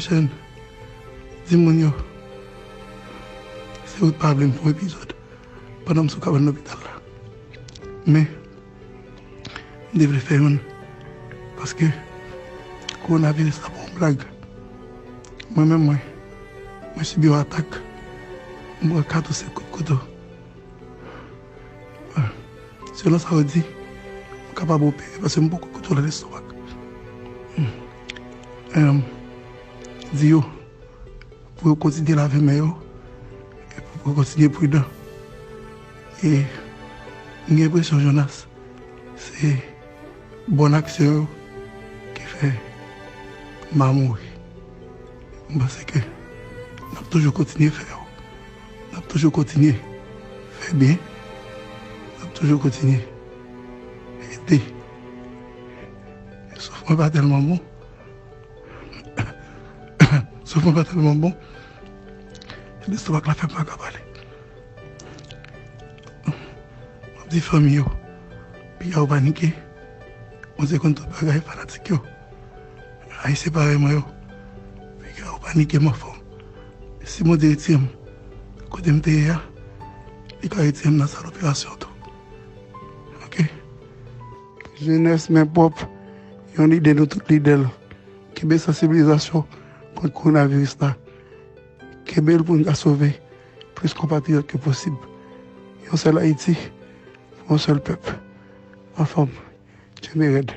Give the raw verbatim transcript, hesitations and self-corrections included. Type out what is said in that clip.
Chèn, di moun yo, se ou t pa vle m fè yon epizòd pandan m sou kabann lopital la. Men, m te vle fè youn, paske kowonaviris la pa yon blag. Mwen menm, mwen, mwen sibi yon atak, m pran kat ou senk kout kouto. Selon sa yo di, m kapab opere paske m poko kontwole lestomak. Em, di yo pou yo kontinye lave men yo e pou yo kontinye pridan. E m gen enpresyon, Jonas, se bòn aksyon yo ki fè m pa mouri. M panse ke n ap toujou kontinye fè yo. N ap toujou kontinye fè byen. N ap toujou kontinye ede. Souf mwen pa tèlman bon. Souf mwen pa tèlman bon. Lestomak la fè m pa ka pale. M ap di fanmi yo, piga yo panike. Mwen se konn tout bagay, fanatik yo. Ayisyen parèy mwen yo, piga yo panike, m anfòm. Si Bondye retire m kote m te ye a, li ka retire m nan sal operasyon tou. Oke? Jenès men pwòp, yon lide nou tout lide l. Kenbe sansibilizasyon kont kowonaviris la. Kenbe l pou n ka sove plis konpatriyòt ke posib. Yon sèl Ayiti, pou yon sèl pèp. Anfòm, kenbe rèd.